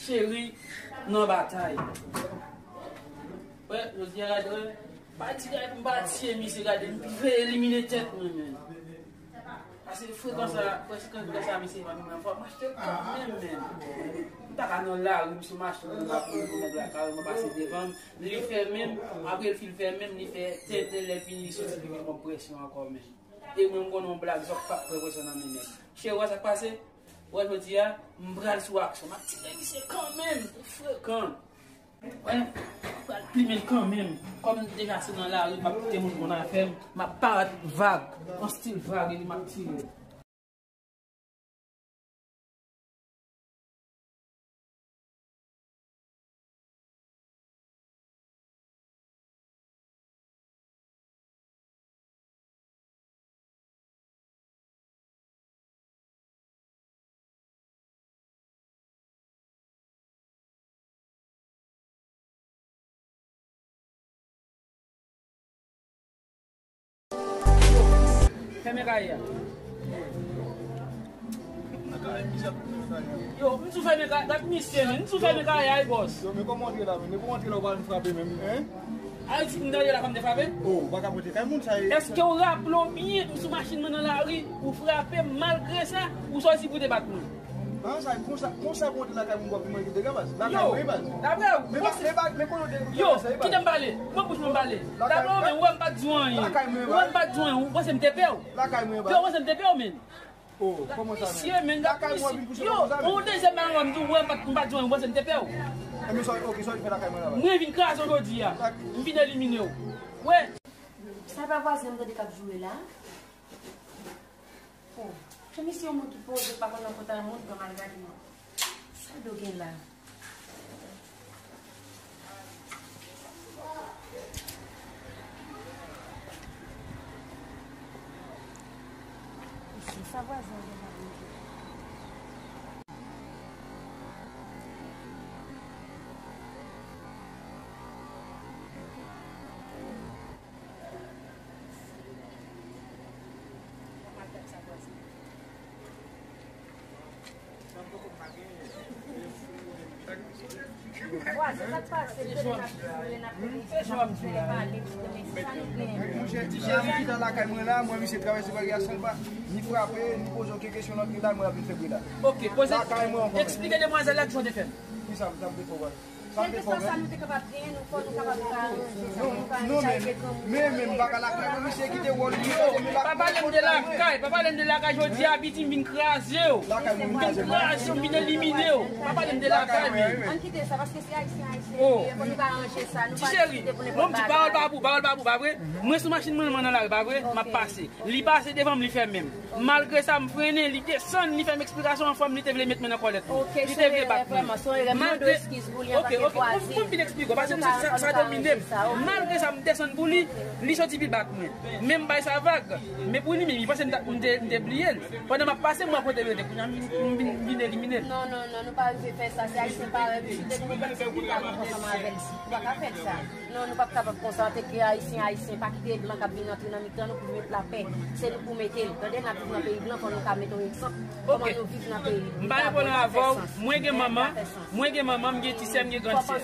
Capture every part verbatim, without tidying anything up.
Cheri nan batay. Wè, jodi a gade, wè. Pati gade, m pa tiye misye, gade, m vle elimine tèt mwen, men. Pase frekan sa, frekan sa, misye pa menm fwa, m achte kanmenm, men. M ta ka nan lari, misye machin nan la pou nèg la, kareman pase devan m, li fèmen m, apre l fin fèmen m, li fè tenten, lè l fini, li soti, li vin pran presyon ankò, men. E mwen, m konnen yon blag, zòt p ap pran presyon nan men nèg. Cheri, wè sa k pase? Wè, jodi a, m pral sou aksyon. M ap tire misye kanmenm, li frekan. Wè, m pral plimen l kanmenm. Kòm deja se nan lari, m ap kite moun konn afè m. M ap parèt vag, an stil vag, epi m ap tire l. Fèmen kay la. Yo, m sou fèmen kay, dat misye, men, m sou fèmen kay la, bòs. Yo, men kòman w antre la, men? Men kòman w antre la, w pa vin frape menm, en? Ayiti, m tande la, fò m te frape? Oh, ou pa ka monte kay moun sa, e. Èske w raple w byen, m sou machin mwen nan lari, ou frape m, malgre sa, ou sòti pou te bat mwen? An, sa, konsa, konsa pou w antre lakay moun, w ap di mwen ki dega, baz. Lakay mwen, baz. Yo, daprè w, men, men kote w te, yo, kite m pale. Mwen bouch mwen pale. Daprè w, men, ou wè m pa t di w anyen. Ou wè m pa t di w anyen, ou panse m te pè w? Lakay mwen, baz. Yo, ou panse m te pè w, men. Oh, kòman sa, men? Misye, men, gad misye. Yo, yon dezyèm bagay, m di w, ou wè m pa t, m pa t di w anyen, ou panse m te pè w? E, men sa, ok, sa w vin fè lakay mwen la, baz? Mwen vin kraze w jodi a. M vin elimine w. Wè. Sa pa vwazen m tande k ap joure la? Oh, ke misye yon moun ki poze, pa konn nan kota moun, pran mal gade mwen. Sa do gen la? Isi, sa vwazen an gen la menm. Monchè, ti cheri ki nan lakay mwen la, mwen, misye travèse bagay a san pa ni frape, ni poze okenn kesyon nan vi la, mwen ap vin fè bri la. Ok, poze, lakay mwen ankò. Eksplike demwazèl la ki jan w te fè. Kisa, sa m te fè w? Kèlkeswa sa nou te kapab genyen, nou fò nou kapab pa, nou pa angaje granmoun. Men, men, m pa ka lakay mwen, misye kite wòl li, yo, pa pale m de lakay, pa pale m de lakay jodi a, piti, m vin kraze w. M vin kraze w, m vin elimine w. Pa pale m de lakay, men. Ann kite sa, paske se ayisyen, ayisyen nou ye, fò nou ka ranje sa, nou pa diskite pou nenpòt bagay. Ti cheri, bon, m di pawòl pa pou, pawòl pa pou, pa vre? Mwen sou machin mwen, mwen nan lari, pa vre? M ap pase. Li pase devan m, li fèmen m. Malgre sa, m frennen, li desann, li fè m eksplikasyon anfòm, li te vle met mwen nan kòlèt mwen. Li te vle bat mwen. Malgre, ok, ok, fò m fin eksplike w, paske m santi sa, sa domine m. Malgre sa, m desann pou li, li soti vin bat mwen. Men m bay sa vag. Men pou li menm, li panse m ta, m te, m te bliye l. Pandan m ap pase, m wè kote l rete. Kounye a, m, m vin, m vin elimine l. Non, non, non, nou pa rive fè sa. Se ayisyen parèy nou, si te gen yon pèp ki ta ansanm avè l, nou pa ka fè l sa. Non, nou p ap kapab konsa, antanke ayisyen, ayisyen, pa kite blan k ap vin antre nan mitan nou pou met lapè. Se nou pou mete l. Tande, n ap viv nan peyi blan, fò nou ka mete yon egzanp kòman nou viv nan peyi nou. M pa gen pwoblèm avè w. Mwen gen manman, mwen gen manman, m gen ti sè, m gen grann sè.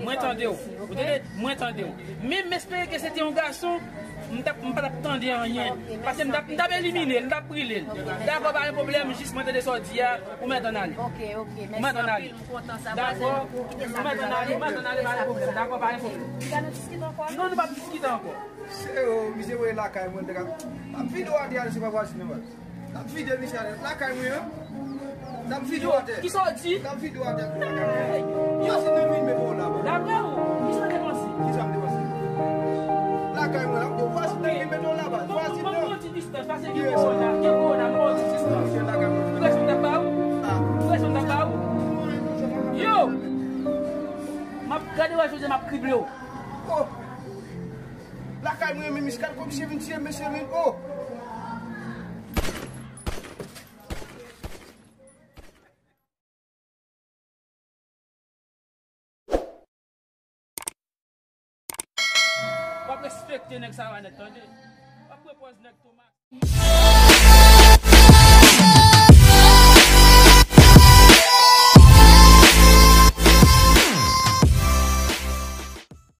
Mwen tande w. Ou tande? Mwen tande w. Men m espere ke se te yon gason, m t ap, m pa t ap tande anyen. Paske m t ap, m t ap elimine l, m t ap brile l. Dakò, pa gen pwoblèm, jis mwen tande sa w di a, ou mèt ann ale. Ou mèt ann ale. Dakò. Ou mèt ann ale, ou mèt ann ale, pa gen pwoblèm. Dakò, pa gen pwoblèm. Non, nou p ap diskite ankò. Se yo, misye voye lakay mwen, te ka. N ap vide w atè a, se pa vwazin nan, baz. N ap vide misye atè. Lakay mwen an. N ap vide w atè. Kisa w di? N ap vide w atè. Lakay mwen. Yo, se nan vin mete w la, baz. Daprè w, kisa w te panse? Kisa m te panse? Lakay mwen la. Ou vwazin nan vin mete w la, baz. Vwazin nan. Distans, paske gen kowona, gen kowona, m pa w di distans. Presyon t ap ba ou? Presyon t ap ba ou? Yo! M ap gade w jodi a, m ap krible w. Oh! Lakay mwen, men misye, gad kòm misye vin tiye mesye, men, oh! W ap respekte nèg sa yo nèt, tande. W ap pran pòz nèg Tomas.